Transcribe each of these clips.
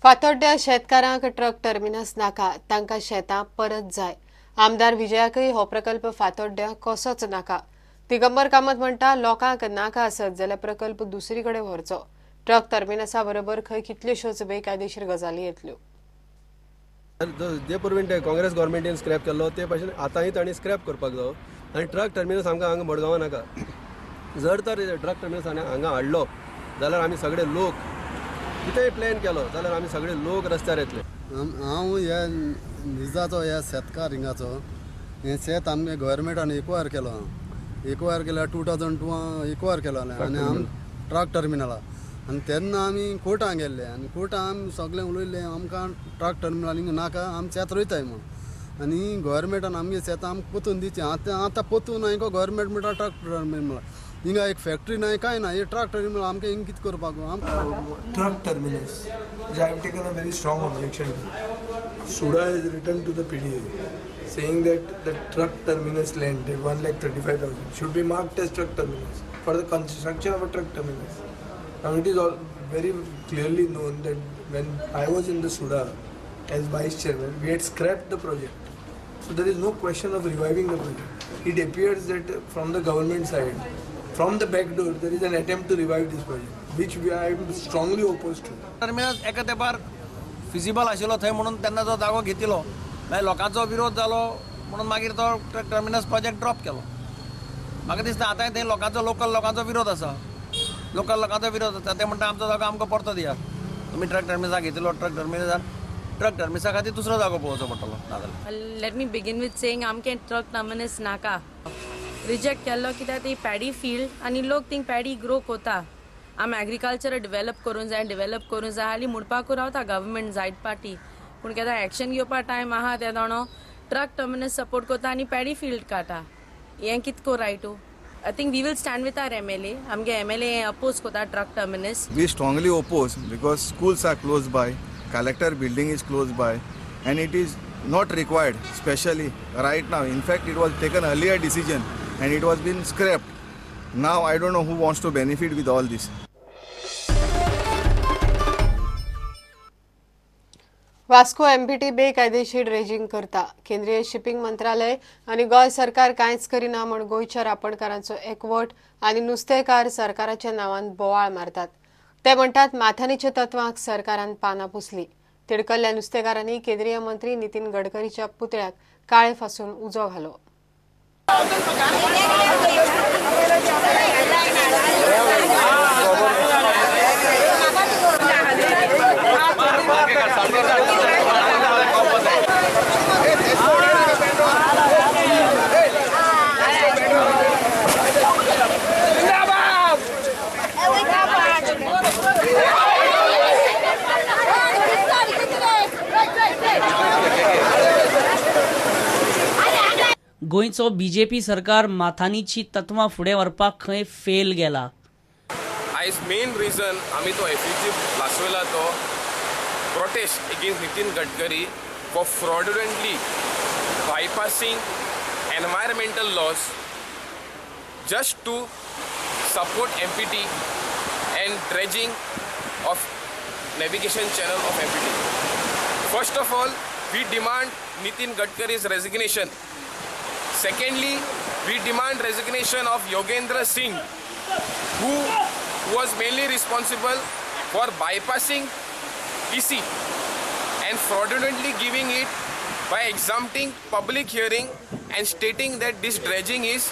फातोड्ड्या शेतकारांक truck terminus नाका, तांकां शेतां परत जाय. आमदार विजयाकय हो प्रकल्प फातोड्ड्या कसोच नाका. दिगंबर कामत म्हणटा, लोकांक नाका आसत जाल्यार प्रकल्प दुसरी कडेन व्हरचो. ट्रक टर्मिनसा बरोबर खंय कितल्योश्योच बेकायदेशीर गजाली येतल्यो. जे पूर्वीन ते काँग्रेस गव्हर्मेंटीन स्क्रॅप केल्लो ते भाशेन आतांय तांणी स्क्रॅप करपाक जावो आनी ट्रक टर्मिनस आमकां हांगा मडगांवां नाका. जर तर ट्रक टर्मिनस हांगा हाडलो जाल्यार आमी सगळे लोक कितेंय प्लॅन केलो जाल्यार आमी सगळे लोक रस्त्यार येतले. हांव ह्या निजाचो ह्या शेतकार हिंगाचो हें शेत आमगे गव्हर्मेंटान एकवार केलो. एकवार केल्यार 2002 एकवार केलो आनी आम ट्रक टर्मिनला आनी तेन्ना आमी कोर्टां गेल्ले आनी कोर्टां आमी सगळें उलयल्ले आमकां ट्रक टर्मिनल हिंगा नाका, आमी शेत रोयताय म्हूण. आनी गव्हर्मेंटान आमगे शेतां आमकां पोतून दिवचें. आतां आतां पोतून हांकां गव्हर्मेंट म्हणटा ट्रक टर्मिनल हिंगा एक फॅक्टरी ना कांय ना, हे ट्रक टर्मिनल आमकां हिंगा कितें करपाक. Truck terminus, which I have taken a very strong objection to. SUDA has written to the PDA saying that the truck terminus land, the 1,35,000, should be marked as truck terminus for the construction of a truck terminus. Now it is all very clearly known that when I was in the SUDA as vice chairman, we had scrapped the project. So there is no question of reviving the project. It appears that from the government side, from the back door, there is an attempt to revive this project, which we are strongly opposed to. Terminus एका तेंपार feasible आशिल्लो थंय म्हणून तेन्ना जो जागो घेतिलो, मागीर लोकांचो विरोध जालो म्हणून मागीर तो ट्रक टर्मिनस प्रोजेक्ट ड्रॉप केलो. म्हाका दिसता आतांय थंय लोकांचो लोकल लोकांचो विरोध आसा, लोकल लोकांचो विरोध आसा. ते म्हणटा आमचो जागो आमकां परतो दियात, तुमी ट्रक टर्मिनसाक घेतिलो, ट्रक टर्मिनसान ट्रक टर्मिनसा खातीर दुसरो जागो पळोवचो पडटलो. नाजाल्यार let me begin with saying आमकां ट्रक टर्मिनस नाका. रिजेक्ट केल्लो कित्याक ती पॅडी फिल्ड आनी लोक थिंग पॅडी ग्रो कोता. आमी एग्रीकल्चर डेव्हलप करूंक जाय, डेव्हलप करूंक जाय हाली म्हणपाकू रावता गव्हर्मेंट जायत पार्टी, पूण केन्ना एक्शन घेवपा टायम आहा ते दोणो ट्रक टर्मिनस सपोर्ट करता आनी पॅडी फिल्ड काडटा. हें कितको रायटू? I think we will stand with our MLA. आमगे MLA oppose कोता truck terminus. We strongly oppose because schools are close by, collector building is close by, and it is not required, especially right now. In fact, it was taken earlier decision and it was been scrapped. Now I don't know who wants to benefit with all this. Vasco MPT बेकायदेशीर dredging करता. केंद्रीय shipping मंत्रालय आनी गोंय सरकार कांयच करिना म्हूण गोंयच्या रापणकारांचो एकवट आनी नुस्तेकार सरकाराच्या नांवान बोवाळ मारतात. ते म्हणटात माथानीच्या तत्वांक सरकारान पानां पुसली. तिडकल्ल्या नुस्तेकारांनी केंद्रीय मंत्री नितीन गडकरीच्या पुतळ्याक काळे फासून उजो घालो. गोंयचो बीजेपी सरकार माथानीची तत्वां फुडें व्हरपाक खंय फेल गेला. आयज मेन रिजन आमी तो एफिजी लासयला तो protest against Nitin Gadkari for fraudulently bypassing environmental laws just to support MPT and dredging of navigation channel of MPT. First of all, we demand Nitin Gadkari's resignation. Secondly, we demand resignation of Yogendra Singh, who was mainly responsible for bypassing EC and fraudulently giving it by exempting public hearing and stating that this dredging is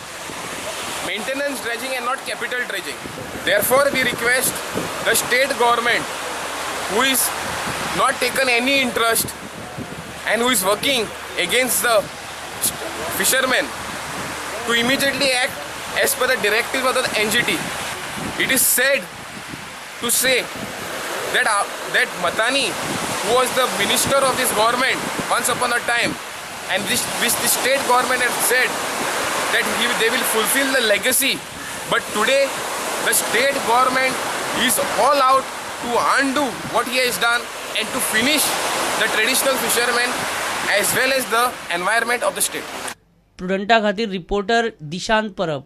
maintenance dredging and not capital dredging. Therefore, we request the state government, who is not taken any interest and who is working against the fishermen, to immediately act as per the directive of the NGT. It is sad to say that that Matani, who was the minister of this government once upon a time, and this which the state government had said that they will fulfill the legacy, but today the state government is all out to undo what he has done and to finish the traditional fishermen as well as the environment of the state. प्रुडंटा खातीर reporter Dishant परब.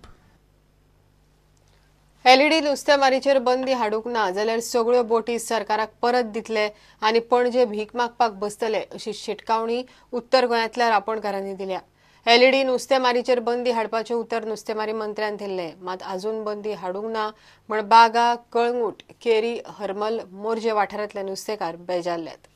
LED नुस्तेमारीचेर बंदी हाडूंक ना जाल्यार सगळ्यो बोटी सरकाराक परत दितले आनी पणजे भीक मागपाक बसतले अशी शिटकावणी उत्तर गोंयांतल्या रापणकारांनी दिल्या. एलईडी नुस्तेमारीचेर बंदी हाडपाचें उतर नुस्तेमारी मंत्र्यान दिल्लें, मात अजून बंदी हाडूंक ना म्हण बागा, कळंगूट, केरी, हरमल, मोरजे वाठारांतले नुस्तेकार बेजारल्यात.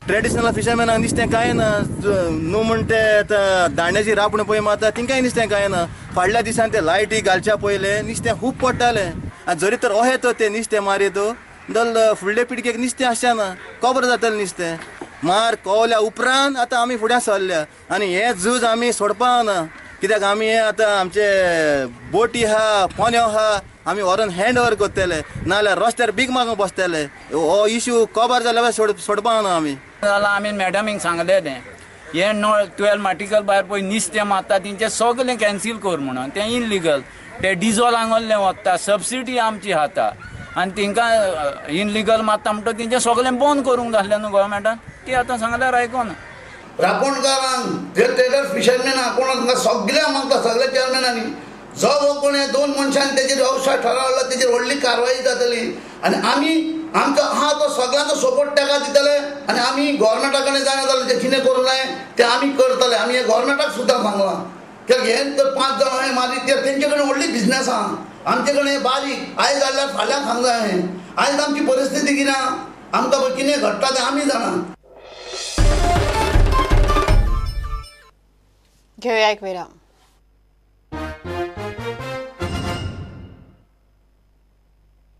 ट्रेडिशनल फिशरमॅनाक नुस्तें कांय ना, न्हू म्हणटे आतां दांड्याची रापण पळय मारता तिंकाय नुस्तें कांय ना. फाडल्या दिसान ते लायटी घालच्या पयलें नुस्तें खूब पडटालें आनी जरी तर अहें तर ते नुस्तें मारीत जाल्यार फुडले पिळगेक नुस्तें आसचें ना, कबर जातलें नुस्तें. मार कोवल्या उपरांत आतां आमी फुड्यां सरल्या आनी हें झूज आमी सोडपा ना, कित्याक आमी हें आतां आमचे बोटी आहा, पोन्यो आहा, आमी व्हरोन हँड ओवर करतले, नाजाल्यार रस्त्यार भीक मागूंक बसतले. हो इशू कबर जाल्यार सोडपा ना आमी. जाल्यार आमी मॅडमीक सांगलेलें हें नळ 12 आर्टिकल भायर पळय नुस्तें मारता तेंचें सगळें कॅन्सील कर म्हणून, तें इनलिगल. ते डिजल हांगोरलें वता, सबसिडी आमची खाता आनी तेंकां इनलिगल मारता म्हणटा तेंचें सगळें बंद करूंक जाय आसलें न्हू गोवोरमेंटान, ती आतां सांगल्यार आयकोना. रापणकारांक जे ट्रेडर फिशरमॅनां कोण सगळ्या मागता, सगळ्या चेअरमॅनांनी जो हो कोण हे दोन मनशान तेजेर व्यवसाय ठरावला तेजेर व्हडली कारवाई जातली आनी आमी आमचो आहा तो सगळ्यांचो सपोर्ट ताका दितले आनी आमी गोवोरमेंटा कडेन जायना जाल्यार तें कितें करूंक जाय तें आमी करतले. आमी हें गोवोरमेंटाक सुद्दां सांगलां कित्याक हें तर 5 जाण हांवें मारीत ते तेंचे कडेन व्हडली बिजनेस आहा, आमचे कडेन बारीक. आयज जाल्यार फाल्यां खावंक जाय हांवें, आयज आमची परिस्थिती कितें आहा, आमकां पळय कितें घडटा तें आमी जाणा. घेवया एक विराम.